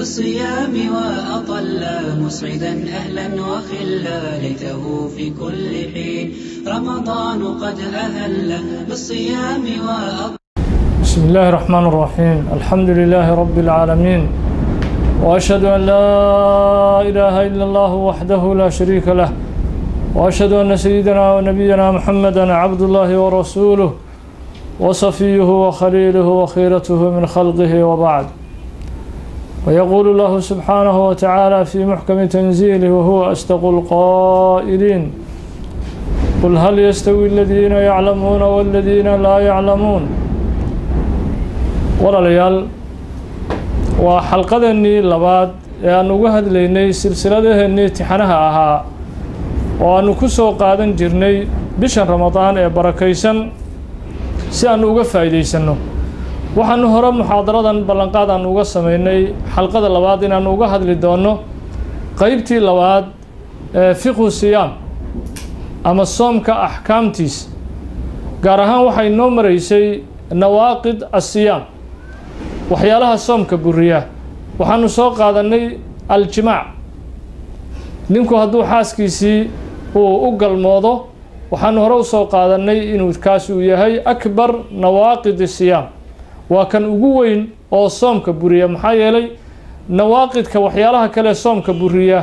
بالصيام وأطل، مسعدا أهلا وخلا، ليته في كل حين. رمضان قد أهل بالصيام وأطل. بسم الله الرحمن الرحيم، الحمد لله رب العالمين، وأشهد أن لا إله إلا الله وحده لا شريك له، وأشهد أن سيدنا ونبينا محمدا عبد الله ورسوله وصفيه وخليله وخيرته من خلقه، وبعد. ويقول الله سبحانه وتعالى في محكم تنزيله وهو أصدق القائلين: قل هل يستوي الذين يعلمون والذين لا يعلمون. Walaalayaal, waa xalqadeennii labaad ee aan uga hadlaynay silsiladaheenii tixanaha ahaa oo aanu ku soo qaadan jirnay bishan Ramadaan ee barakaysan si aanu uga faa'iidaysanno. Waxaanu hore muxaadaradan ballanqaad aanu uga sameynay xalqada labaad inaanu uga hadli doonno qeybtii labaad ee fiqhu siyaam ama soomka axkaamtiis. Gaar ahaan waxay noo maraysay nawaaqid asiyaam, waxyaalaha soomka buriya. Waxaanu soo qaadanay aljimaac, ninku hadduu xaaskiisii uu u galmoodo. Waxaanu hore usoo qaadanay inuu kaasi uu yahay akbar nawaaqid siyaam, waa kan ugu weyn oo soomka buriya. Maxaa yeelay, nawaaqidka waxyaalaha kale soomka buriya,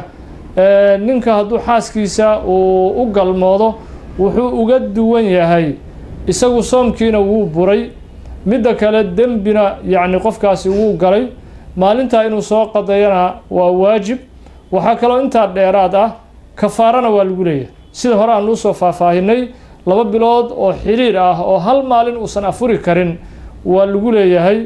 ninka hadduu xaaskiisa uu u galmoodo wuxuu uga duwan yahay, isagu soomkiina wuu buray, midda kale dembina yacni qofkaasi wuu galay, maalintaa inuu soo qadayana waa waajib. Waxaa kaloo intaa dheeraad ah, kafaarana waa lagu leeyahay, sida hore aan usoo faahfaahinay, 2 bilood oo xiriir ah oo hal maalin uusan afuri karin waa lagu leeyahay.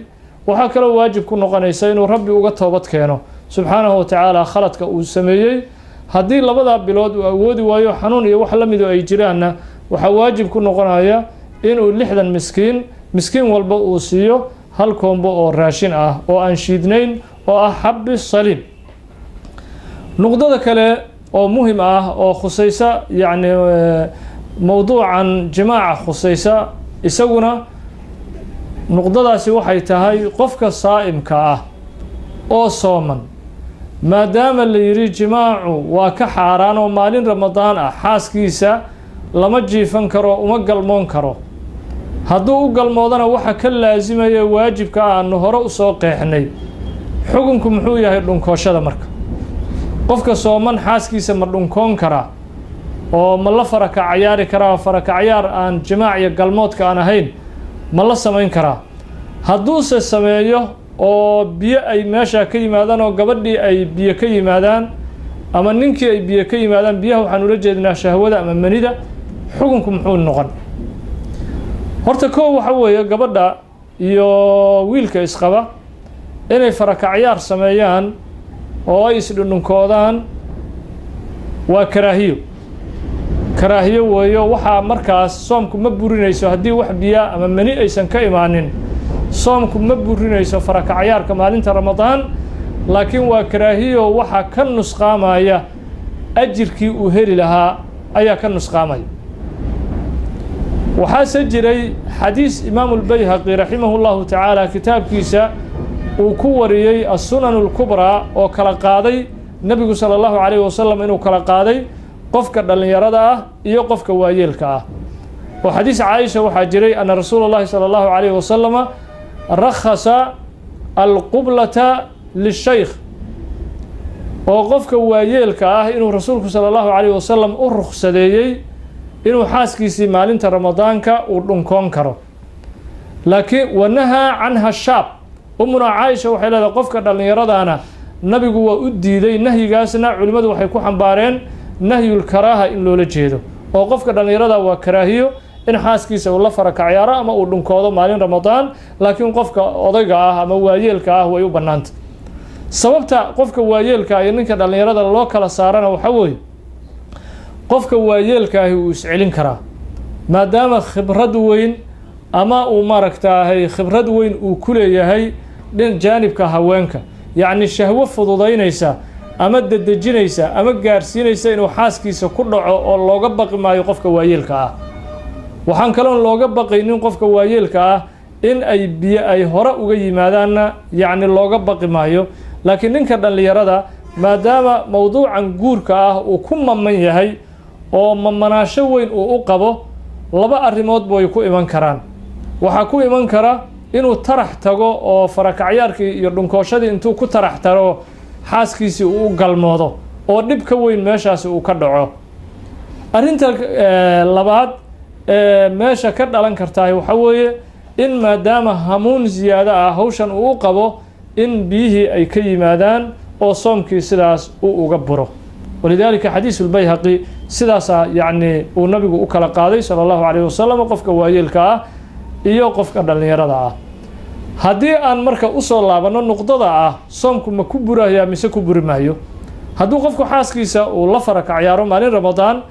Waxaa kaloo waajib ku noqonaysa inuu Rabbi uga toobad keeno subxaanahu wa tacaala khaladka uu sameeyey. Haddii labadaa bilood uu awoodi waayo, xanuun iyo wax la midu ay jiraanna, waxaa waajib ku noqonaya inuu 60 miskiin, miskiin walba uu siiyo hal koombo oo raashin ah oo aan shiidnayn oo ah xabbi saliim. Nuqdada kale oo muhim ah oo khusaysa, yacni mowduucan jimaaca khusaysa isaguna, nuqdadaasi waxay tahay qofka saa'imka ah oo sooman, maadaama la yidhi jimaacu waa ka xaaraan oo maalin Ramadaan ah xaaskiisa lama jiifan karo, uma galmoon karo, hadduu u galmoodana waxa ka laasimaya waajibka aanu hore usoo qeexnay. Xukunku muxuu yahay dhunkooshada? Marka qofka sooman xaaskiisa ma dhunkoon karaa oo ma la faraka cayaari karaa? Faraka cayaar aan jimaac iyo galmoodka aan ahayn ma la samayn karaa? Hadduuse sameeyo oo biyo ay meesha ka yimaadaan, oo gabadhii ay biyo ka yimaadaan ama ninkii ay biyo ka yimaadaan, biyaha waxaan ula jeednaa shahwada ama manida, xukunku muxuu noqon? Horta koo waxa weeye, gabadha iyo wiilka isqaba inay faraka cayaar sameeyaan oo ay isdhundhunkoodaan waa karaahiyo, karaahiyo weeyo. Waxaa markaas soomku ma burinayso haddii wax biya ama mani aysan ka imaanin. Soomku ma burinayso faraka cayaarka maalinta Ramadaan, laakiin waa karaahiyo. Waxaa ka nusqaamaya ajirkii uu heli lahaa ayaa ka nusqaamaya. Waxaase jiray xadiis Imaamu Lbayhaqi raximahu llahu tacaala kitaabkiisa uu ku wariyey Assunan اlkubraa oo kala qaaday nebigu sala allahu calayhi wasalam inuu kala qaaday qofka dhallinyarada ah iyo qofka waayeelka ah. Oo xadiis Caaisha waxaa jiray ana rasuula اllahi salى allahu calayhi wasalama rakhasa alqublata lishaykh, oo qofka waayeelka ah inuu rasuulku sala allahu calayhi wasalam u rukhsadeeyey inuu xaaskiisii maalinta Ramadaanka uu dhunkoon karo, laakiin wanahaa canha shaab. Umuna Caaisha waxay leedahay qofka dhallinyaradana nabigu waa u diiday. Nahyigaasna culimmadu waxay ku xambaareen nahyulkaraaha in loola jeedo, oo qofka dhallinyarada waa karaahiyo in xaaskiisa uu la faraka cayaaro ama uu dhunkoodo maalin Ramadaan, laakiin qofka odayga ah ama waayeelka ah way u bannaanta. Sababta qofka waayeelka iyo ninka dhallinyarada loo kala saarana waxaa weeye, qofka waayeelkaahi wuu iscelin karaa, maadaama khibrad weyn ama uu maaragtaahay khibrad weyn uu ku leeyahay dhin jaanibka haweenka, yacni shahwo fududaynaysa ama dedejinaysa ama gaarsiinaysa inuu xaaskiisa ku dhaco oo looga baqi maayo qofka waayeelka ah. Waxaan kaloon looga baqaynin qofka waayeelka ah in ay biyo ay hore uga yimaadaanna, yacni looga baqi maayo. Laakiin ninka dhallinyarada, maadaama mowduucan guurka ah uu ku maman yahay oo mamanaasho weyn uu u qabo, laba arrimoodba way ku iman karaan. Waxaa ku iman kara inuu tarax tago oo farakacyaarkii iyo dhunkooshadii intuu ku tarax tago xaaskiisii uu u galmoodo oo dhib ka weyn meeshaasi uu ka dhaco. Arrinta labaad ee meesha ka dhalan kartahay waxaa weeye in maadaama hamuun ziyaado ah hawshan uu u qabo, in biyihii ay ka yimaadaan oo soomkii sidaas uu uga buro. Walidaalika xadiisu lbayhaqi sidaasaa yacni uu nabigu u kala qaaday sala allahu calayhi wasalam qofka waayeelka ah iyo qofka dhallinyarada ah. Haddii aan marka usoo laabanno nuqdada ah, soomku ma ku burayaa mise ku buri maayo? Hadduu qofku xaaskiisa uu la farakacyaaro maalin Ramadaan,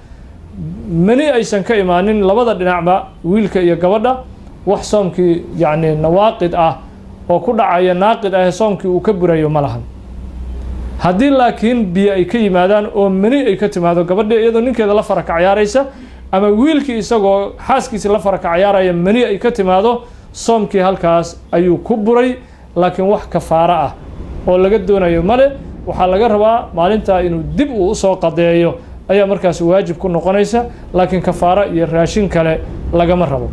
mani aysan ka imaanin labada dhinacba, wiilka iyo gabadha, wax soomkii yacni nawaaqid ah oo ku dhacaya, naaqid ah ee soomkii uu ka burayo ma lahan. Haddii laakiin biyo ay ka yimaadaan oo mani ay ka timaado gabadhii iyadoo ninkeeda la farakacyaaraysa, ama wiilkii isagoo xaaskiisii la farakacyaaraya mani ay ka timaado, soomkii halkaas ayuu ku buray. Laakiin wax kafaaro ah oo laga doonayo male. Waxaa laga rabaa maalintaa inuu dib uu usoo qadeeyo ayaa markaas waajib ku noqonaysa, laakiin kafaaro iyo raashin kale lagama rabo.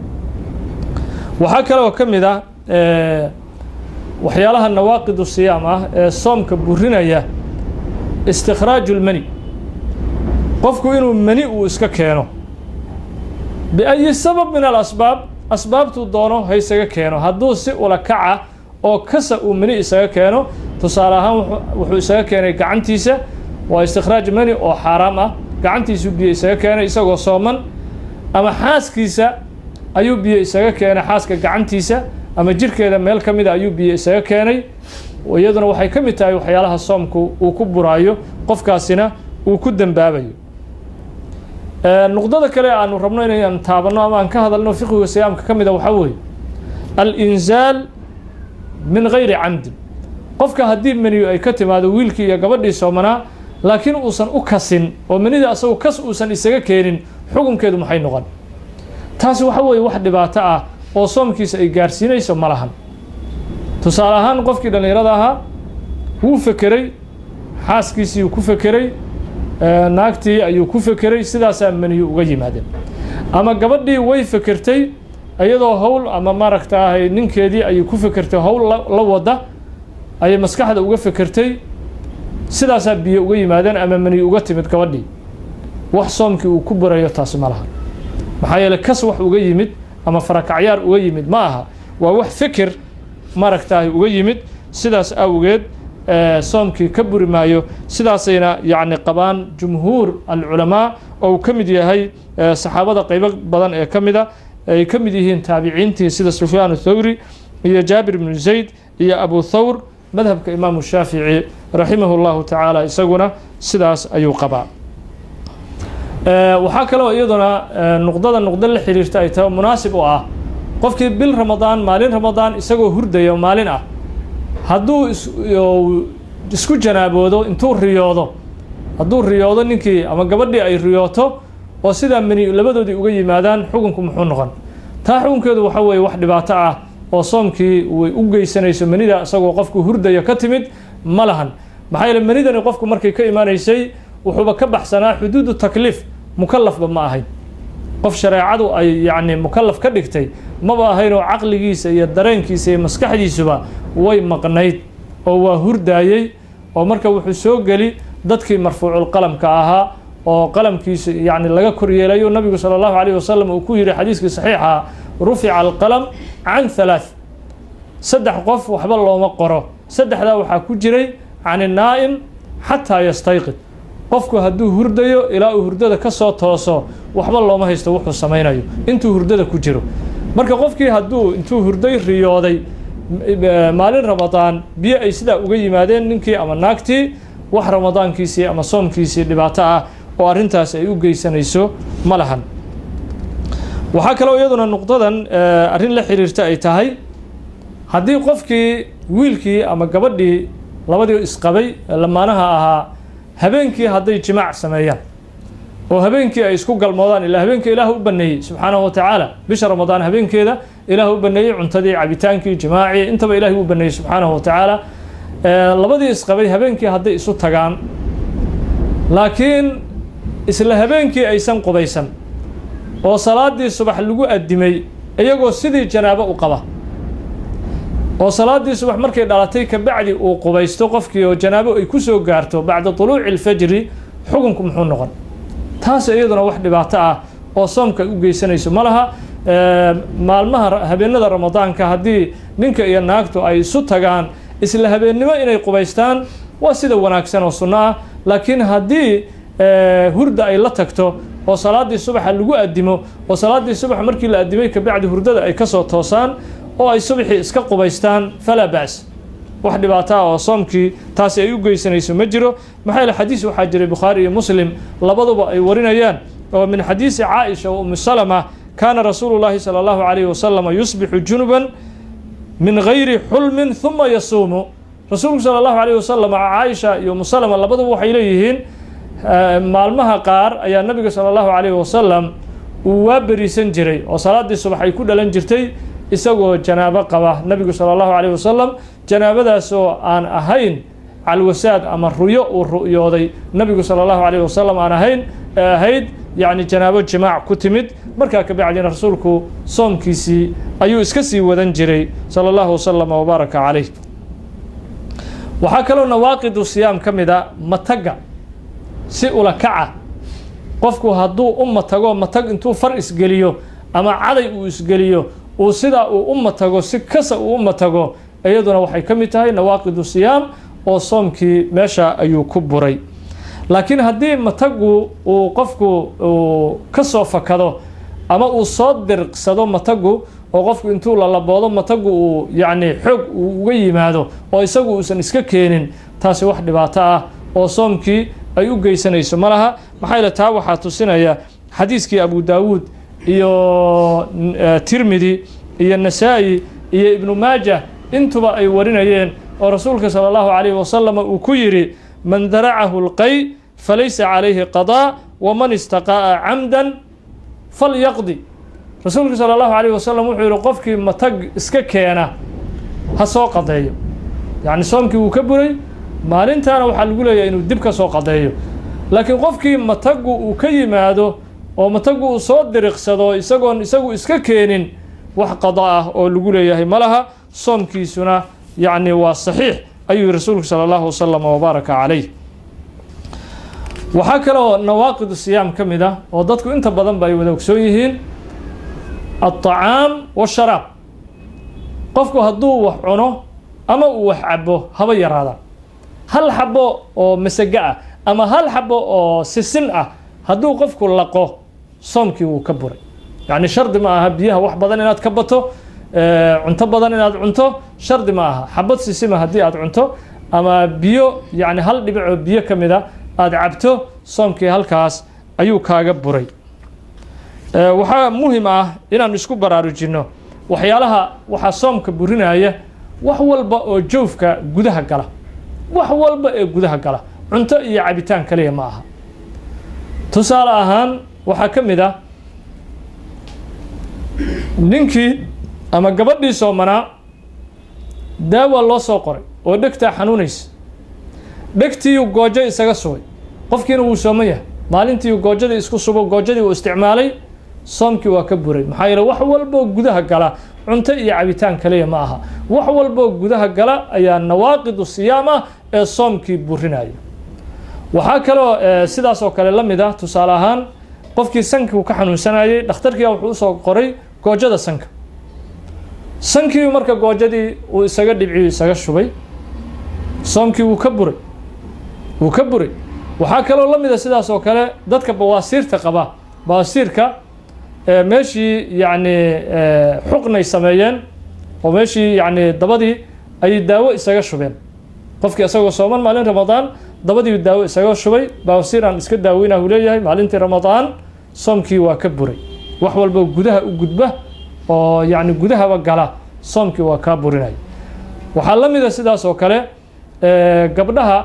Waxaa kale oo ka mid ah waxyaalaha nawaaqidu siyaam ah ee soomka burinaya istikhraaju lmani, qofku inuu mani uu iska keeno biayi sabab min alasbaab, asbaabtuu doono ha isaga keeno. Hadduu si ula kaca oo kasa uu mani isaga keeno, tusaale ahaan wuxuu isaga keenay gacantiisa, waa istikhraaj mani oo xaaraam ah. Gacantiisuu biyo isaga keenay isagoo sooman, ama xaaskiisa ayuu biyo isaga keenay, xaaska gacantiisa ama jirkeeda meel ka mida ayuu biyo isaga keenay. Iyaduna waxay ka mid tahay waxyaalaha soomku uu ku buraayo, qofkaasina uu ku dembaabayo. Nuqdada kale aanu rabno inayaan taabanno ama aan ka hadalno fiqhiga siyaamka ka mida waxaa weeye alinzaal min gayri camdin. Qofka haddii meniyu ay ka timaado, wiilkii iyo gabadhii soomanaa, laakiin uusan u kasin oo menida asagu kas uusan isaga keenin, xukunkeedu maxay noqon? Taasi waxa weeye wax dhibaato ah oo soomkiisa ay gaarsiinayso ma lahan. Tusaale ahaan, qofkii dhallinyarada ahaa wuu fekeray, xaaskiisiiuu ku fekeray, naagtii ayuu ku fekeray, sidaasaa meniyu uga yimaadeen. Ama gabadhii way fekertay iyadoo hawl ama maaragtaahay ninkeedii ayay ku fekertay, hawl la wada ayay maskaxda uga fekertay, sidaasaa biyo uga yimaadeen ama meniyu uga timid gabadhii. Wax soomkii uu ku burayo taasi ma laha, maxaa yeele kas wax uga yimid ama farakacyaar uga yimid ma aha, waa wax feker maaragtaahay uga yimid. Sidaas awgeed soomkii ka buri maayo. Sidaasayna yacni qabaan jumhuur alculamaa, oo uu ka mid yahay saxaabada qaybo badan ee ka mida, ay ka mid yihiin taabiciintii sida Sufyaan Athawri iyo Jaabir ibnu Zayd iyo Abu Thawr. Madhabka Imaamu Shaafici raximahu llahu tacaala isaguna sidaas ayuu qabaa. Waxaa kaloo iyaduna nuqdada nuqdo la xiriirta ay tahay munaasib u ah, qofkii bil Ramadaan, maalin Ramadaan, isagoo hurdaya maalin ah, hadduu isku janaaboodo intuu riyoodo, hadduu riyoodo ninkii ama gabadhii ay riyooto oo sidaa meni labadoodii uga yimaadaan, xukunku muxuu noqon? Taa xukunkeedu waxa weeye wax dhibaato ah oo soomkii way u geysanayso menida isagoo qofku hurdaya ka timid ma lahan. Maxaa yeele menidani qofku markay ka imaanaysay wuxuuba ka baxsanaa xuduudu takliif, mukalafba ma ahayn. Qof shareecadu ay yacni mukalaf ka dhigtay maba ahaynoo caqligiisa iyo dareenkiisa iyo maskaxdiisuba way maqnayd oo waa hurdaayey, oo marka wuxuu soo geli dadkii marfuuculqalamka ahaa oo qalamkiisa yacni laga kor yeelayo. Nabigu sala allahu alayh wasalam uu ku yihi xadiiskii saxiixa: "Rufica alqalam can halaath", saddex qof waxba looma qoro. Saddexdaa waxaa ku jiray can innaa'im xataa yastayqid. Qofku hadduu hurdayo ilaa uu hurdada ka soo tooso, waxba looma haysto wuxuu samaynayo intuu hurdada ku jiro. Marka qofkii hadduu intuu hurday riyooday maalin Ramadaan, biyo ay sidaa uga yimaadeen ninkii ama naagtii, wax Ramadaankiisii ama soomkiisii dhibaato ah oo arrintaas ay u geysanayso ma lahan. Waxaa kaloo iyaduna nuqdadan arrin la xiriirta ay tahay, haddii qofkii wiilkii ama gabadhii labadii isqabay lamaanaha ahaa habeenkii hadday jimaac sameeyaan oo habeenkii ay isku galmoodaan, ilaa habeenkii Ilaah u baneeyey subxaanahu wa tacaala, bisha Ramadaan habeenkeeda Ilaah u baneeyey cuntadii, cabitaankii, jimaacii, intaba Ilahay u baneeyey subxaanahu wa tacaala. Labadii isqabay habeenkii hadday isu tagaan, laakiin isla habeenkii aysan qubaysan oo salaaddii subax lagu addimay iyagoo sidii janaabo u qaba, oo salaaddii subax markay dhalatay kabacdi uu qubaysto qofkii oo janaabo ay ku soo gaarto bacda tuluuci alfajri, xukunku muxuu noqon? Taas iyaduna wax dhibaato ah oo soomka u geysanayso ma laha. Maalmaha habeenada Ramadaanka haddii ninka iyo naagtu ay isu tagaan, isla habeennimo inay qubaystaan waa sida wanaagsan oo sunno ah. Laakiin haddii hurda ay la tagto oo salaaddii subaxa lagu addimo, oo salaaddii subax markii la addimay kabacdi hurdada ay ka soo toosaan oo ay subaxii iska qubaystaan, falaa ba's, wax dhibaato ah oo soomkii taasi ay u geysanayso ma jiro. Maxaa yeele xadiis waxaa jiray Bukhaari iyo Muslim labaduba ay warinayaan oo min xadiisi Caaisha wa Umi Salama: kaana rasuulu llaahi sala allahu calayhi wasalama yusbixu junuban min gayri xulmin huma yasuumu. Rasuulku sala allahu alayhi wasalam, Caaisha iyo Umu Salama labaduba waxay leeyihiin, maalmaha qaar ayaa nabiga sala allahu calayhi wasalam uu waa beriisan jiray oo salaaddii subax ay ku dhalan jirtay isagoo janaabo qaba nabigu sala allahu calayhi wasalam, janaabadaasoo aan ahayn calwasaad ama ruyo uu ru'yooday nabigu sala allahu calayhi wasalam aan ahayn, ee ahayd yacni janaabo jimaac ku timid. Markaa kabacdina rasuulku soomkiisii ayuu iska sii wadan jiray sala allahu wasalama wabaaraka calayh. Waxaa kaloo nawaaqidu siyaam ka mid a matagga si ula kaca. Qofku hadduu u matago matag intuu far isgeliyo ama caday uu isgeliyo, uu sidaa uu u matago, si kasa uu u matago, iyaduna waxay ka mid tahay nawaaqidu siyaam oo soomkii meesha ayuu ku buray. Laakiin haddii matagu uu qofku uu ka soo fakado ama uu soo dirqsado matagu, oo qofku intuu lalaboodo matagu uu yacni xoog uu uga yimaado oo isagu uusan iska keenin, taasi wax dhibaato ah oo soomkii ay u geysanayso ma laha. Maxaa yeele taa waxaa tusinaya xadiiskii Abu Daawuud iyo Tirmidi iyo Nasaa-i iyo Ibnu Maajah intuba ay warinayeen oo rasuulka sala allahu calayhi wasalam uu ku yidhi: man daracahu lqay falaysa calayhi qadaa, waman istaqaa'a camdan falyaqdi. Rasuulku sala allahu calayhi wasalam wuxuu yihi: qofkii matag iska keena ha soo qadeeyo. Yacni soomkii wuu ka buray, maalintaana waxaa lagu leeyahay inuu dib ka soo qadeeyo. Laakiin qofkii mataggu uu ka yimaado oo mataggu uu soo diriqsado isagoon isagu iska keenin, wax qada ah oo lagu leeyahay ma laha, soomkiisuna yacni waa saxiix, ayuu yihi rasuulku sala allahu wasalama wabaaraka calayh. Waxaa kaloo nawaaqidu siyaam ka mid ah oo dadku inta badan ba ay wada ogsoon yihiin alطacaam washaraab. Qofku hadduu wax cuno ama uu wax cabo, haba yaraadaan, hal xabo oo masage ah ama hal xabo oo sisin ah hadduu qofku laqo, soomkii wuu ka buray. Yacni shardi ma aha biyaha wax badan inaad ka bato, cunto badan inaad cunto shardi ma aha. Xabad sisima haddii aad cunto ama biyo, yacni hal dhibicoo biyo ka mid a aada cabto, soomkii halkaas ayuu kaaga buray. Waxaa muhim ah inaan isku baraarujinno waxyaalaha waxaa soomka burinaya. Wax walba oo joofka gudaha gala, wax walba ee gudaha gala, cunto iyo cabitaan kaliya ma aha. Tusaale ahaan waxaa ka mid ah ninkii ama gabadhii soomanaa daawa loo soo qoray oo dhegtaa xanuunaysa, dhegtiiyu goojo isaga subay, qofkiina wuu sooman yahay. Maalintiiyu goojadii isku subo, goojadii uu isticmaalay, soomkii waa ka buray. Maxaa yeele wax walboo gudaha gala, cunto iyo cabitaan kaliya ma aha, wax walboo gudaha gala ayaa nawaaqidu siyaam ah ee soomkii burinaya. Waxaa kaloo sidaas oo kale la mid ah, tusaale ahaan, qofkii sankii uu ka xanuunsanayey, dhakhtarkiia wuxuu usoo qoray goojada sanka. Sankii marka goojadii uu isaga dhibciyo isaga shubay, soomkii wuu ka buray, wuu ka buray. Waxaa kaloo la mida sidaas oo kale dadka bawaasiirta qaba. Bawaasiirka meeshii yacni xuqnay sameeyeen oo meeshii yacni dabadii ayay daawo isaga shubeen. Qofkii isagoo sooman maalin Ramadaan dabadii daawo isaga shubay, bawaasiir aan iska daaweynah uu leeyahay, maalintii Ramadaan soomkii waa ka buray. Wax walba gudaha u gudba oo yacni gudahaba gala, soomkii waa kaa burinaya. Waxaa la mida sidaas oo kale gabdhaha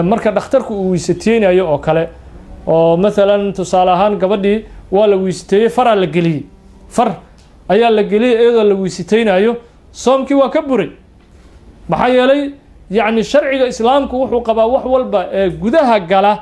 marka dhakhtarku uu wiisateynayo oo kale, oo maalan tusaale ahaan gabadhii waa la wiisiteeyey, faraa la geliyey, far ayaa la geliyey iyadoo la wiisiteynayo, soomkii waa ka buray. Maxaa yeelay Yacni sharciga islaamku wuxuu qabaa wax walba ee gudaha gala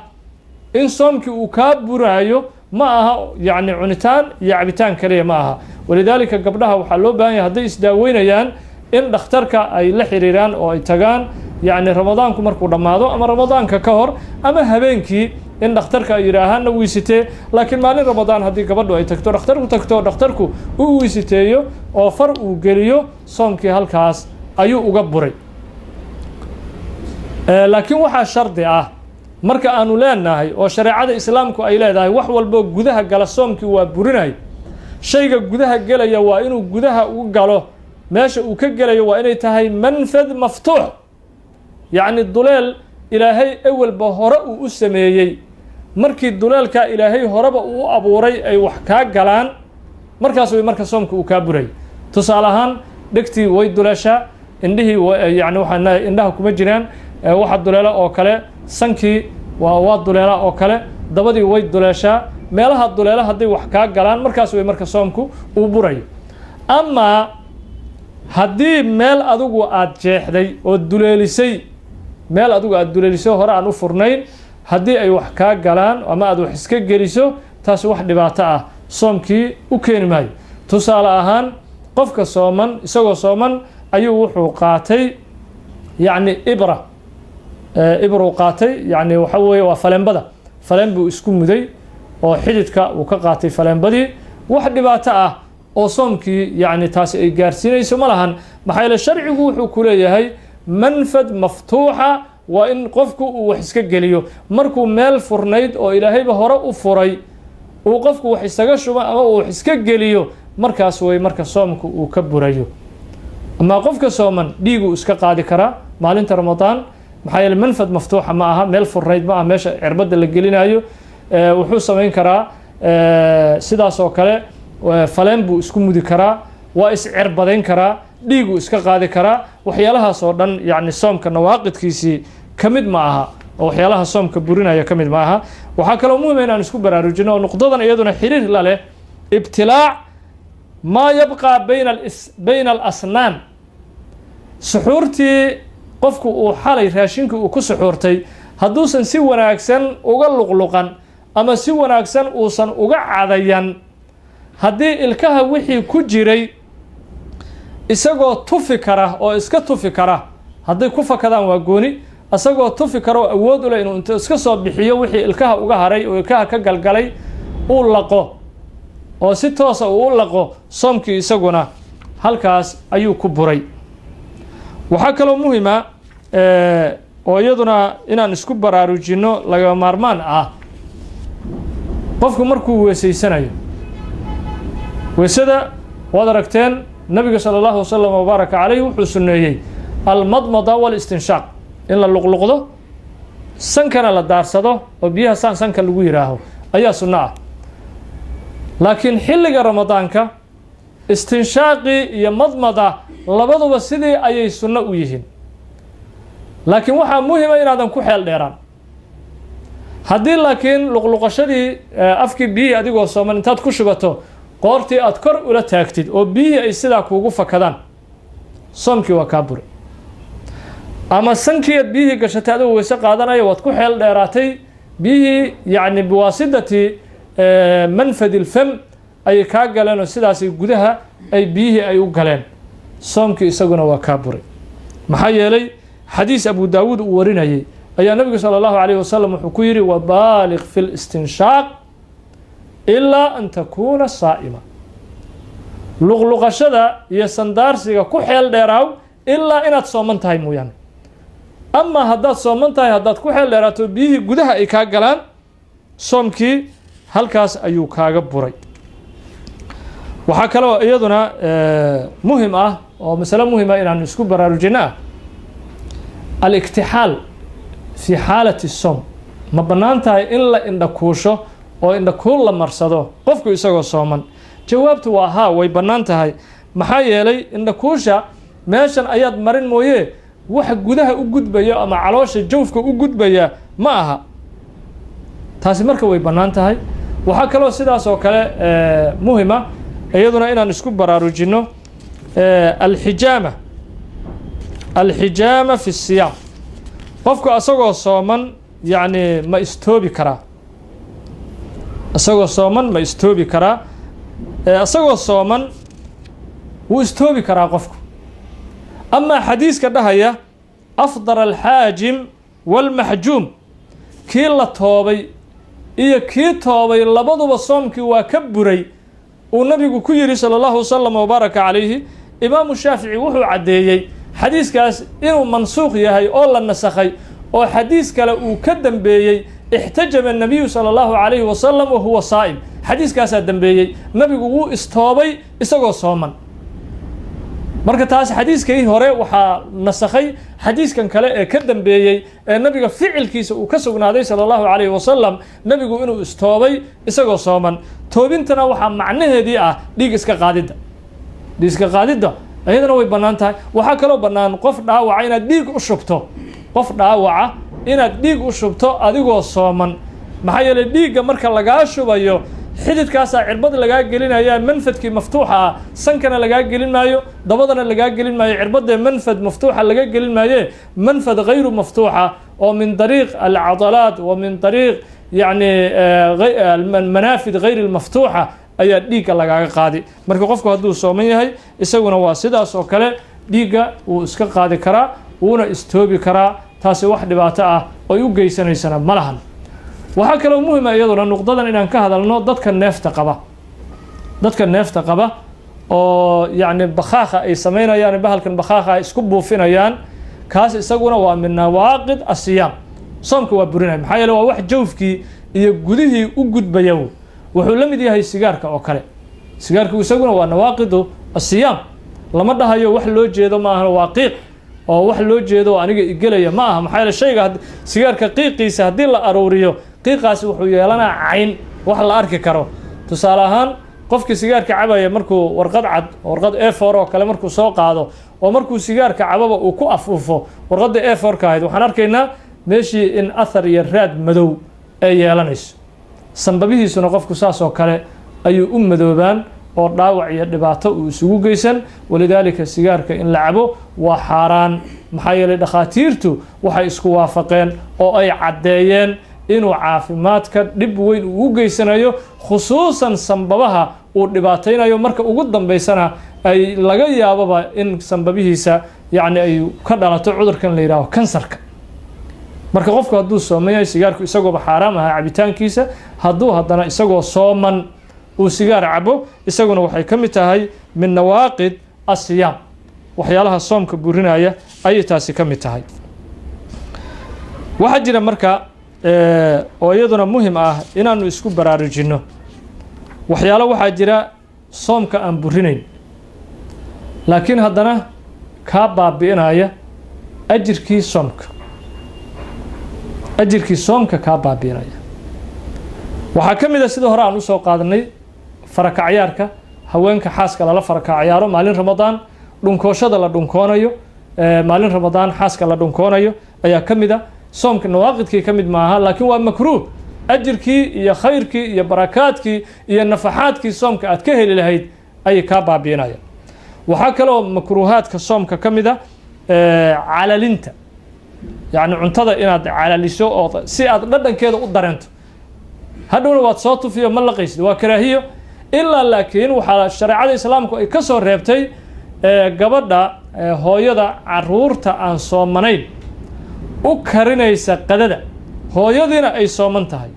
in soomkii uu kaa buraayo. Ma aha yacni cunitaan iyo cabitaan kaliya ma aha. Walidaalika gabdhaha waxaa loo baahan yahay hadday isdaaweynayaan in dhakhtarka ay la xiriiraan oo ay tagaan, yacni Ramadaanku markuu dhammaado ama Ramadaanka ka hor ama habeenkii in dhakhtarka ay yidhaahaanna wiisitee. Laakiin maalin Ramadaan haddii gabadhu ay tagto dhakhtarku, tagto dhakhtarku u wiisiteeyo oo far uu geliyo, soomkii halkaas ayuu uga buray. Laakiin waxaa shardi ah marka aanu leenahay oo shareecada islaamku ay leedahay wax walboo gudaha gala soomkii waa burinay, shayga gudaha gelaya waa inuu gudaha u galo, meesha uu ka gelayo waa inay tahay manfad maftuux, yacni duleel Ilaahay ewelba hore uu u sameeyey. Markii duleelkaa Ilaahay horeba uu u abuuray ay wax kaa galaan, markaas way marka soomka uu kaa buray. Tusaale ahaan, dhegtii way duleeshaa, indhihii, yani waxaan indhaha kuma jiraan waxa duleela oo kale, sankii waa duleela oo kale, dabadii way duleeshaa. Meelaha duleela hadday wax kaa galaan, markaas way marka soomku uu burayo. Amaa haddii meel adigu aada jeexday oo duleelisay, meel adigu aada duleelisay hore aan u furnayn, haddii ay wax kaa galaan ama aada wax iska geliso, taasi wax dhibaato ah soomkii u keeni maayo. Tusaale ahaan, qofka sooman, isagoo sooman ayuu wuxuu qaatay yacni ibra, ibruu qaatay, yacni waxa weeye waa faleenbada, faleen buu isku muday oo xididka uu ka qaatay faleenbadii. Wax dhibaato ah oo soomkii yacni taasi ay gaarsiinayso ma lahan. Maxaa yeele sharcigu wuxuu ku leeyahay manfad maftuuxa waa in qofku uu wax iska geliyo. Markuu meel furnayd oo Ilaahayba hore u furay uu qofku wax isaga shubo ama uu wax iska geliyo, markaas way marka soomku uu ka burayo. Amaa qofka sooman dhiiguu iska qaadi karaa maalinta Ramadaan, maxaa yeele manfad maftuuxa ma aha, meel furnayd ma aha meesha cirbadda la gelinayo. Wuxuu samayn karaa sidaas oo kale, faleen buu isku mudi karaa, waa iscirbadayn karaa, dhiiguu iska qaadi karaa. Waxyaalahaas oo dhan yacni soomka nawaaqidkiisii ka mid ma aha oo waxyaalaha soomka burinaya ka mid ma aha. Waxaa kaloo muhima inaan isku baraarujino oo nuqdadan iyaduna xiriir la leh ibtilaac maa yabqaa bayna alasnaan. Suxuurtii qofku uu xalay raashinkii uu ku suxuurtay hadduusan si wanaagsan uga luqluqan ama si wanaagsan uusan uga cadayan, haddii ilkaha wixii ku jiray isagoo tufi kara oo iska tufi kara hadday ku fakadaan waa gooni, isagoo tufi kara oo awood u leh inuu inta iska soo bixiyo wixii ilkaha uga haray oo ilkaha ka galgalay uu laqo oo si toosa uu u laqo, soomkii isaguna halkaas ayuu ku buray. Waxaa kaloo muhima oo iyaduna inaan isku baraarujinno lagama maarmaan ah, qofku markuu weesaysanayo, weysada waad aragteen, nabiga sala allahu wasalam wabaaraka caleyh wuxuu sunneeyey almadmada walistinshaaq, in la luqluqdo, sankana la daarsado oo biyaha saan sanka lagu yidhaaho ayaa sunno ah. Laakiin xilliga Ramadaanka istinshaaqii iyo madmada labaduba sidii ayay sunno u yihiin, laakiin waxaa muhima inaadan ku xeel dheeraan. Haddii laakiin luqluqashadii afkii biyihii adigoo sooman intaad ku shubato qoortii aad kor ula taagtid oo biyihii ay sidaa kuugu fakadaan, soomkii waa kaa buri. Ama sankii aad biyihii gashatay adigoo weyse qaadanaya, waad ku xeel dheeraatay, biyihii yacni biwaasidati manfad ilfam ayay kaa galeen oo sidaasi gudaha ay biyihii ay u galeen, soomkii isaguna waa kaa buray. Maxaa yeelay xadiis Abu Daawuud uu warinayay ayaa nabigu sala allahu alayh wasalam wuxuu ku yidhi: wabaaliq fi listinshaaq ilaa an takuuna saa'ima. Luqluqashada iyo sandaarsiga ku xeel dheeraaw ilaa inaad sooman tahay mooyaane. Amaa haddaad sooman tahay, haddaad ku xeel dheeraato biyihii gudaha ay kaa galaan, soomkii halkaas ayuu kaaga buray. Waxaa kaloo iyaduna muhim ah oo masale muhima inaanu isku baraarujinno ah aliktixaal fi xaalati soom. Ma bannaan tahay in la indhakuusho oo indhakuul la marsado qofku isagoo sooman? Jawaabtu waa haa, way bannaan tahay. Maxaa yeelay indhakuusha meeshan ayaad marin mooye, wax gudaha u gudbaya ama caloosha jawfka u gudbaya ma aha taasi, marka way bannaan tahay. Waxaa kaloo sidaas oo kale muhima iyaduna inaan isku baraarujinno alxijaama. Alxijaama fi siyaam, qofku asagoo sooman yacni ma istoobi karaa? Isagoo sooman ma istoobi karaa? Isagoo sooman wuu istoobi karaa qofku. Amaa xadiiska dhahaya afdar alxaajim wاlmaxjuum, kii la toobay iyo kii toobay labaduba soomkii waa ka buray, uu nabigu ku yidhi salى اllahu wasalam wabaaraka calayhi, Imaamu Shaafici wuxuu caddeeyey xadiiskaas inuu mansuukh yahay oo la nasakhay oo xadiis kale uu ka dambeeyey. Ixtajama الnabiyu salى اllahu calayhi wasalam wa huwa saa'im, xadiiskaasaa dambeeyey. Nabigu wuu istoobay isagoo sooman. Marka taas xadiiskii hore waxaa nasakhay xadiiskan kale ee ka dambeeyey ee nabiga ficilkiisa uu ka sugnaaday sala allahu calayhi wasalam, nabigu inuu istoobay isagoo sooman. Toobintana waxaa macnaheedii ah dhiig iska qaadidda. Dhiig iska qaadidda iyadana way bannaan tahay. Waxaa kaloo bannaan qof dhaawaca inaad dhiig u shubto, qof dhaawaca inaad dhiig u shubto adigoo sooman. Maxaa yeelay, dhiigga marka lagaa shubayo xididkaasaa cirbad lagaa gelinaya, manfadkii maftuuxa ah. Sankana lagaa gelin maayo, dabadana lagaa gelin maayo cirbadee manfad maftuuxa laga gelin maaye, manfad hayru maftuuxa oo min dariiq alcadalaat wa min dariiq yacni manaafid hayr almaftuuxa ayaa dhiigga lagaaga qaadi. Marka qofku hadduu sooman yahay, isaguna waa sidaas oo kale, dhiigga wuu iska qaadi karaa, wuuna istoobi karaa. Taasi wax dhibaato ah oy u geysanaysana ma lahan. Waxaa kaloo muhima iyaduna nuqdadan inaan ka hadalno dadka neefta qaba, dadka neefta qaba oo yacni bakhaakha ay samaynayaan, bahalkan bakhaakha ay isku buufinayaan. Kaas isaguna waa min nawaaqid asiyaam, soomka waa burinaya. Maxaa yeele, waa wax jawfkii iyo gudihii u gudbaya. Wuxuu la mid yahay sigaarka oo kale. Sigaarku isaguna waa nawaaqidu asiyaam. Lama dhahayo wax loo jeedo ma ahano, waa qiiq oo wax loo jeedo oo aniga igelaya ma aha. Maxaa yeele, shayga sigaarka qiiqiisa haddii la aruuriyo, qiiqaasi wuxuu yeelanaa cayn wax la arki karo. Tusaale ahaan, qofkii sigaarka cabaya markuu warqad cad, warqad A4 oo kale markuu soo qaado oo markuu sigaarka cababa uu ku afuufo warqadda A4-ka ahayd, waxaan arkaynaa meeshii in athar iyo raad madow ay yeelanayso. Sanbabihiisuna qofku saas oo kale ayuu u madoobaan oo dhaawac iyo dhibaato uu isugu geysan. Walidaalika, sigaarka in la cabo waa xaaraan. Maxaa yeelay, dhakhaatiirtu waxay isku waafaqeen oo ay caddeeyeen inuu caafimaadka dhib weyn uu u geysanayo, khusuusan sanbabaha uu dhibaataynayo. Marka ugu dambeysana ay laga yaababa in sanbabihiisa yacni ay ka dhalato cudurkan la yidhaaho kansarka. Marka qofku hadduu sooman yahay, sigaarku isagooba xaaraam ahaa cabitaankiisa, hadduu haddana isagoo sooman uu sigaar cabo, isaguna waxay ka mid tahay min nawaaqid asiyaam, waxyaalaha soomka burinaya ayay taasi ka mid tahay. Waxaa jira marka oo iyaduna muhim ah inaanu isku baraarujinno waxyaalo waxaa jira soomka aan burinayn, laakiin haddana kaa baabi'inaya ajirkii soomka, ajirkii soomka kaa baabi'inaya. Waxaa ka mid a, sida hore aan usoo qaadanay, farakacyaarka haweenka xaaska lala farakacyaaro maalin Ramadaan, dhunkooshada la dhunkoonayo maalin Ramadaan xaaska la dhunkoonayo ayaa ka mid a. Soomka nawaaqidkii ka mid maaha, laakiin waa makruuh. Ajirkii iyo khayrkii iyo barakaadkii iyo nafaxaadkii soomka aad ka heli lahayd ayay kaa baabi'inayaan. Waxaa kaloo makruuhaadka soomka ka mid a calalinta, yacni cuntada inaad calaliso oo si aad dhadhankeeda u dareento, hadhowna waad soo tufiyo, ma laqaysid, waa karaahiyo. Ilaa laakiin waxaa shareecada Islaamku ay ka soo reebtay gabadha hooyada caruurta aan soomanayn u karinaysa qadada, hooyadiina ay sooman tahay,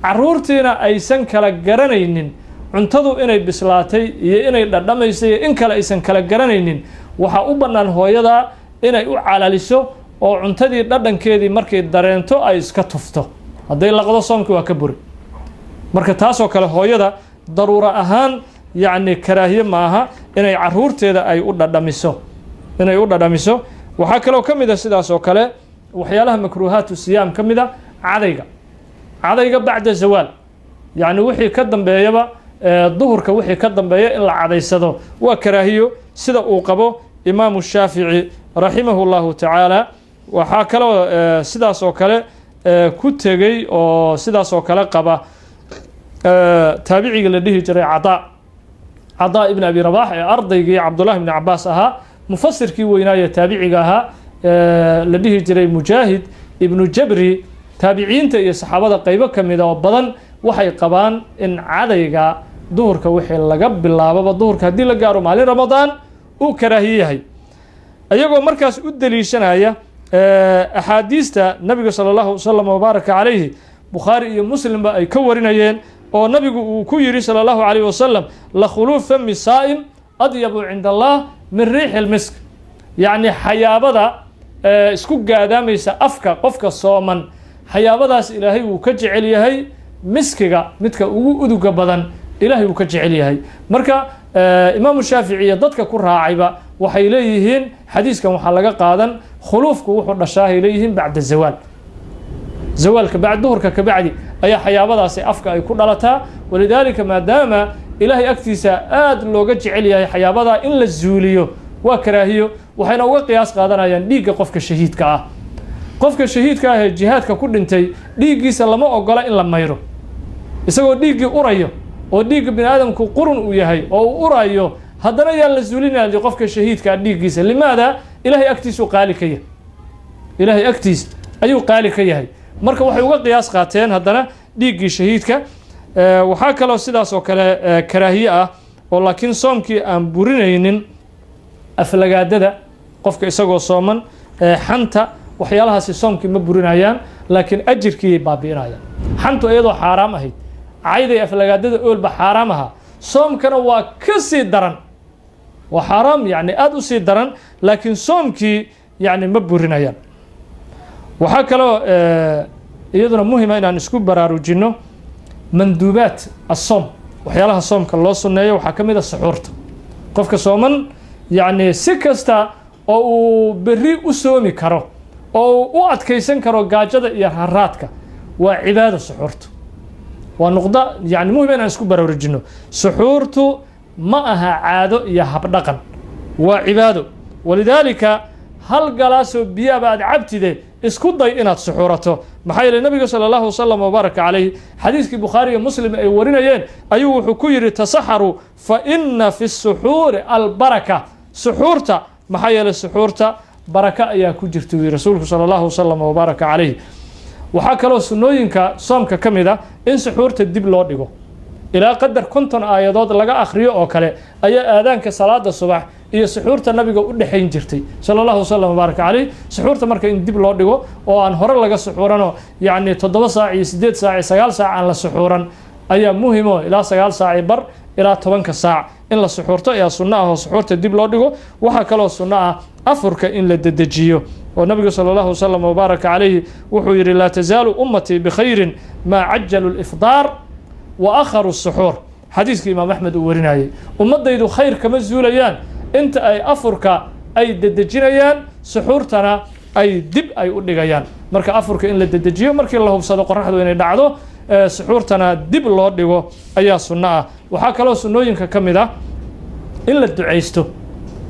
caruurtiina aysan kala garanaynin cuntadu inay bislaatay iyo inay dhadhamaysay iyo in kale aysan kala garanaynin. Waxaa u bannaan hooyadaa inay u calaliso oo cuntadii dhadhankeedii markay dareento ay iska tufto. Hadday laqdo, soomkii waa ka buri. Marka taasoo kale hooyada daruuro ahaan yacni karaahiye ma aha inay caruurteeda ay u dhadhamiso, inay u dhadhamiso. Waxaa kaloo ka mid a sidaas oo kale waxyaalaha makruuhaatu siyaam ka mid a cadayga, cadayga bacda zawaal, yacni wixii ka dambeeyaba, duhurka wixii ka dambeeya in la cadaysado waa karaahiyo, sida uu qabo Imaamu Shaafici raximahu llahu tacaala. Waxaa kaloo sidaas oo kale ku tegey oo sidaas oo kale qaba taabiciga la dhihi jiray Cadaa, Cadaa ibn Abi Rabax, ee ardaygii Cabdullahi ibni Cabaas ahaa, mufasirkii weynaaye taabiciga ahaa. La dhihi jiray Mujaahid Ibnu Jabri, taabiciinta iyo saxaabada qaybo ka mida oo badan waxay qabaan in cadayga duhurka wixii laga bilaababa, duhurka haddii la gaaro maalin Ramadaan, uu karaahiye yahay, iyagoo markaas u daliishanaya axaadiista nabiga sala allahu wasalam wabaaraka calayhi, Bukhaari iyo Muslimba ay ka warinayeen, oo nabigu uu ku yidhi sala allahu calayh wasalam: "Lakhuluuf fami saa'im adyabu cinda Allah min riixi lmisk." Yacni xayaabada isku gaadaamaysa afka qofka sooman, xayaabadaas Ilaahay wuu ka jecel yahay miskiga midka ugu uduga badan, Ilaahay wuu ka jecel yahay. Marka Imaamu Shaafici iyo dadka ku raacayba waxay leeyihiin xadiiskan waxaa laga qaadan khuluufku wuxuu dhashaahay leeyihiin bacda zawaal, zawaalka bacd, duhurka ka bacdi ayaa xayaabadaasi afka ay ku dhalataa. Walidaalika, maadaama Ilaahay agtiisa aada looga jecel yahay xayaabadaa in la zuuliyo, waa karaahiyo. Waxayna uga qiyaas qaadanayaan dhiigga qofka shahiidka ah. Qofka shahiidka ah ee jihaadka ku dhintay dhiiggiisa lama ogola in la mayro, isagoo dhiiggii urayo, oo dhiigga bini aadamku qurun uu yahay oo uu urayo, haddana yaan la zuulinaya qofka shahiidka ah dhiiggiisa. Limaada? Ilaahay agtiisuu qaali ka yahay, Ilaahay agtiis ayuu qaali ka yahay. Marka waxay uga qiyaas qaateen haddana dhiiggii shahiidka. Waxaa kaloo sidaas oo kale karaahiye ah, oo laakiin soomkii aan burinaynin, aflagaadada qofka isagoo sooman, xanta. Waxyaalahaasi soomkii ma burinayaan, laakiin ajirkiiyay baabi'inayaan. Xantu iyadoo xaaraam ahayd, cayday aflagaadada oolba xaaraam ahaa, soomkana waa ka sii daran, waa xaaraam yani aada u sii daran, laakiin soomkii yani ma burinayaan. Waxaa kaloo iyaduna muhima inaan isku baraarujinno manduubaat asoom, waxyaalaha soomka loo sunneeyo. Waxaa ka mid a suxuurta. Qofka sooman yacni si kasta oo uu berri u soomi karo oo uu u adkaysan karo gaajada iyo haraadka, waa cibaado suxuurtu. Waa nuqda yani muhim inaan isku baraarujinno. Suxuurtu ma aha caado iyo habdhaqan, waa cibaado. Walidaalika, hal galaasoo biyaaba aad cabtide, isku day inaad suxuurato. Maxaa yeelay, nabiga sala allahu wasalam wabaaraka calayh, xadiiskii Bukhaari iyo Muslim ay warinayeen ayuu wuxuu ku yidhi: "Tasaxaruu fa ina fi suxuuri albaraka." Suxuurta, maxaa yeelay suxuurta baraka ayaa ku jirta, uu yihi rasuulku sala allahu wasalam wabaaraka calayh. Waxaa kaloo sunnooyinka soomka ka mid a in suxuurta dib loo dhigo ilaa qadar 50 aayadood laga akhriyo oo kale ayaa aadaanka salaada subax iyo suxuurta nabiga u dhexayn jirtay sala allahu wasalam wabaaraka caleyh. Suxuurta marka in dib loo dhigo oo aan hore laga suxuuranoo, yacni 7 saac iyo 8 saac iyo 9 saac aan la suxuuran ayaa muhimo. Ilaa 9 saaci bar ilaa 10-ka saac in la suxuurto ayaa sunno ah, oo suxuurta dib loo dhigo. Waxaa kaloo sunno ah afurka in la dedejiyo, oo nabigu sala allahu wasalam wabaaraka calayhi wuxuu yidhi: "Laa tasaalu ummatii bikhayrin maa cajalu lifdaar wa akharu suxuur." Xadiiskii Imaam Axmed uu warinayay, ummaddaydu khayr kama zuulayaan inta ay afurka ay dedejinayaan, suxuurtana ay dib ay u dhigayaan. Marka afurka in la dedejiyo markii la hubsado qoraxdu inay dhacdo, suxuurtana dib loo dhigo ayaa sunno ah. Waxaa kaloo sunnooyinka ka mid ah in la ducaysto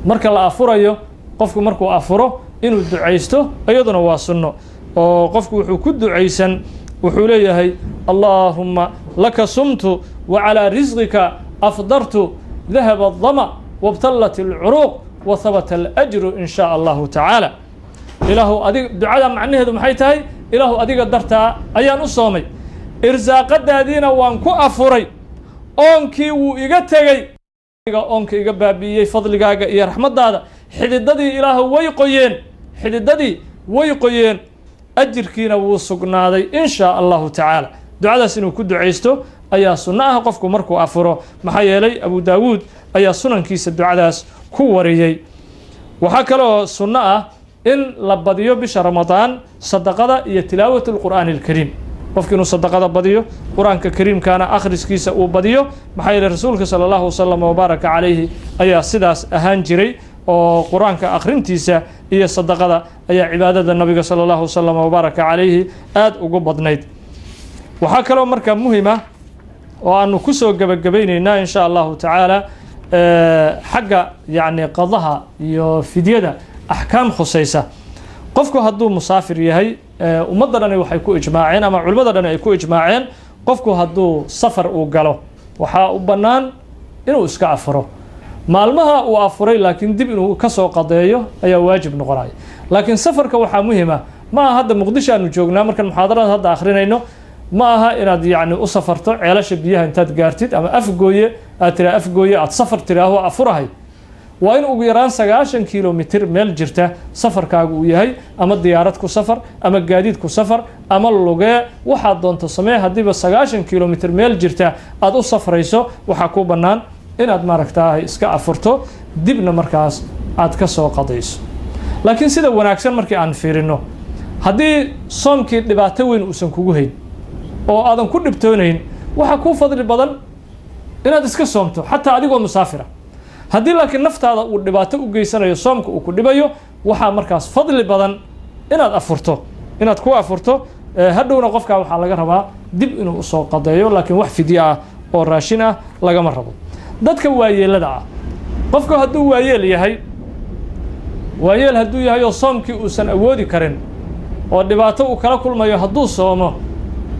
marka la afurayo. Qofku markuu afuro inuu ducaysto iyaduna waa sunno, oo qofku wuxuu ku ducaysan, wuxuu leeyahay: "Allaahumma laka sumtu wa calaa risqika afdartu, dahaba adama wabtallat alcuruuq wa habata alajru in shaa Allahu tacaala." Ilaahu adig, ducada macnaheedu maxay tahay? Ilaahu adiga dartaa ayaan u soomay, irsaaqadaadiina waan ku afuray, oonkii wuu iga tegey, oonka iga baabi'iyey fadligaaga iyo raxmaddaada. Xididadii, Ilaahu, way qoyeen, xididadii way qoyeen, ajirkiina wuu sugnaaday in shaa Allahu tacaala. Ducadaas inuu ku ducaysto ayaa sunno ah qofku markuu afuro, maxaa yeelay Abu Daawuud ayaa sunankiisa ducadaas ku wariyey. Waxaa kaloo sunno ah in la badiyo bisha Ramadaan sadaqada iyo tilaawat alqur'aani alkariim. Qofku inuu sadaqada badiyo, Qur-aanka kariimkaana akhriskiisa uu badiyo, maxaa yeelay rasuulka sala allahu wasalam wabaaraka calayhi ayaa sidaas ahaan jiray, oo qur-aanka akhrintiisa iyo sadaqada ayaa cibaadada nabiga sala allahu wasalam wabaaraka calayhi aada ugu badnayd. Waxaa kaloo markaa muhima oo aanu kusoo gebagabaynaynaa in sha Allahu tacaala xagga yacni qadaha iyo fidyada axkaam khusaysa. Qofku hadduu musaafir yahay, ummadda dhani waxay ku ijmaaceen ama culimmada dhani ay ku ijmaaceen, qofku hadduu safar uu galo waxaa u bannaan inuu iska afuro. Maalmaha uu afuray laakiin dib inuu ka soo qadeeyo ayaa waajib noqonaya. Laakiin safarka waxaa muhima, ma aha hadda Muqdisho aanu joognaa markaan muxaadarada hadda akhrinayno, ma aha inaad yacni u safarto ceelasha biyaha intaad gaartid ama Afgooye aad tiraa, Afgooye aad safar tiraaho afurahay. Waa in ugu yaraan 90 kilomitir meel jirta safarkaagu uu yahay, ama diyaarad ku safar, ama gaadiid ku safar, ama lugee, waxaad doonto samee. Haddiiba 90 kilomitir meel jirta aada u safrayso, waxaa kuu bannaan inaad maaragtaa iska afurto, dibna markaas aad ka soo qadayso. Laakiin sida wanaagsan markii aan fiirino, haddii soomkii dhibaato weyn uusan kugu hayn oo aadan ku dhibtoonayn, waxaa kuu fadli badan inaad iska soomto xataa adigoo musaafira. Haddii laakiin naftaada uu dhibaato u geysanayo, soomka uu ku dhibayo, waxaa markaas fadli badan inaad afurto, inaad ku afurto. Hadhowna qofkaa waxaa laga rabaa dib inuu usoo qadeeyo, laakiin wax fidyo ah oo raashin ah lagama rabo. Dadka waayeelada ah, qofku hadduu waayeel yahay, waayeel hadduu yahay oo soomkii uusan awoodi karin oo dhibaato uu kala kulmayo hadduu soomo,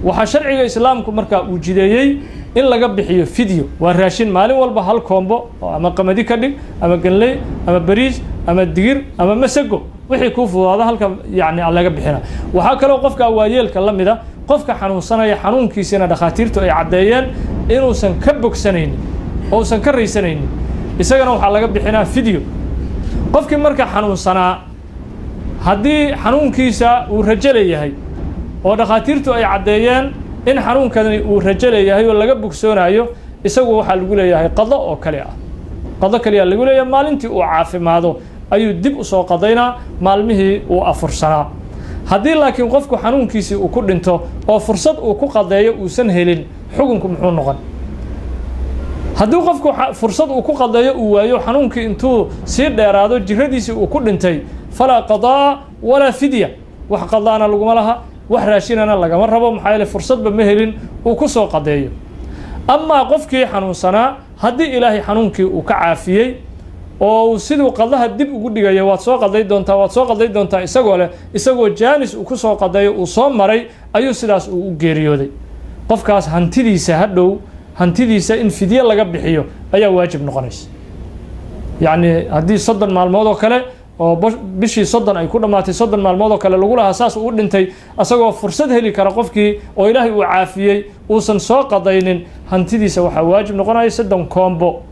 waxaa sharciga islaamku markaa uu jideeyey in laga bixiyo fidyo. Waa raashin maalin walba hal koombo, oo ama qamadi ka dhig, ama ganley, ama bariis, ama digir, ama masago, wixii kuu fududaado halka yacni laga bixina. Waxaa kaloo qofka waayeelka la mida qofka xanuunsanaya, xanuunkiisina dhakhaatiirtu ay caddeeyeen inuusan ka bogsanaynin ousan ka raysanaynin, isagana waxaa laga bixinaa fidyo. Qofkii marka xanuunsanaa, haddii xanuunkiisa uu rajo leeyahay oo dhakhaatiirtu ay caddeeyeen in xanuunkani uu rajo leeyahay oo laga bogsoonayo, isagu waxaa lagu leeyahay qado oo kale ah, qado kaliya lagu leeyahay. Maalintii uu caafimaado ayuu dib usoo qadaynaa maalmihii uu afursanaa. Haddii laakiin qofku xanuunkiisii uu ku dhinto oo fursad uu ku qadeeyo uusan helin, xukunku muxuu noqon? Haddii qofku fursad uu ku qadeeyo uu waayo, xanuunkii intuu sii dheeraado jiradiisii uu ku dhintay, falaa qadaa walaa fidya, wax qadaana laguma laha, wax raashinana lagama rabo, maxaa yeele fursadba ma helin uu ku soo qadeeyo. Amaa qofkii xanuunsanaa, haddii Ilaahay xanuunkii uu ka caafiyey oo uu siduu qadaha dib ugu dhigayo, waad soo qaday doontaa, waad soo qaday doontaa, isagoo leh, isagoo jaanis uu ku soo qadeeyo uu soo maray ayuu sidaas uu u geeriyooday, qofkaas hantidiisa hadhow, hantidiisa in fidye laga bixiyo ayaa waajib noqonaysa. Yacni haddii 30 maalmood oo kale oo bishii 30 ay ku dhammaatay, 30 maalmood oo kale lagu lahaa, saas uu dhintay asagoo fursad heli kara qofkii oo Ilaahay uu caafiyey uusan soo qadaynin, hantidiisa waxaa waajib noqonaya 30 koombo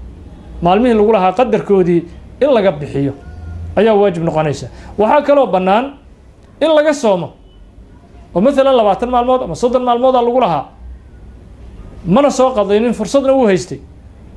maalmihii lagu lahaa qadarkoodii in laga bixiyo ayaa waajib noqonaysa. Waxaa kaloo bannaan in laga soomo, oo maalan 20 maalmood ama 30 maalmoodaa lagu lahaa, mana soo qadaynin, fursadna wuu haystay,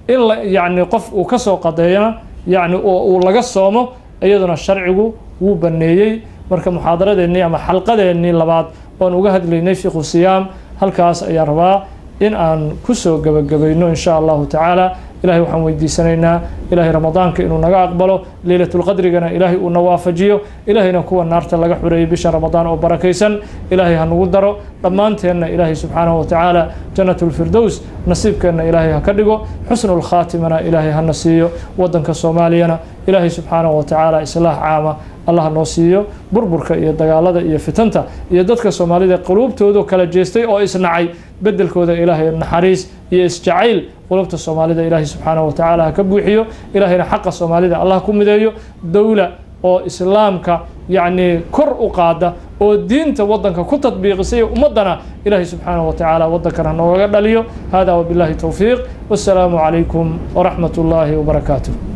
in la yacni qof uu ka soo qadeeyana, yacni oo uu laga soomo, iyaduna sharcigu wuu baneeyey. Marka muxaadaradeennii ama xalqadeennii labaad oon uga hadlaynay fiqhu siyaam halkaas ayaan rabaa in aan kusoo gebagabayno, insha Allahu tacaala. Ilahay waxaan weydiisanaynaa Ilahay Ramadaanka inuu naga aqbalo, Leylatulqadrigana Ilaahay uu na waafajiyo, Ilaahayna kuwa naarta laga xureeyey bisha Ramadaan oo barakaysan Ilaahay ha nagu daro dhammaanteenna. Ilaahay subxaanahu watacaala Jannatulfirdows nasiibkeenna Ilaahay ha ka dhigo, xusnulkhaatimana Ilaahay hana siiyo. Waddanka Soomaaliyana Ilaahay subxaanahu watacaala islaax caama Allah noo siiyo. Burburka iyo dagaalada iyo fitanta iyo dadka Soomaalida quluubtoodu kala jeestay oo isnacay, bedelkooda Ilaahay naxariis iyo isjacayl qulubta Soomaalida Ilaahay subxaanahu watacaala ha ka buuxiyo. Ilaahayna xaqa Soomaalida Allah ku mideeyo, dowla oo islaamka yacni kor u qaada oo diinta waddanka ku tadbiiqisay ummaddana Ilaahay subxaanahu watacaala waddankan ha noogaga dhaliyo. Hada wabillahi towfiiq, wassalaamu calaykum waraxmat ullaahi wabarakaatuh.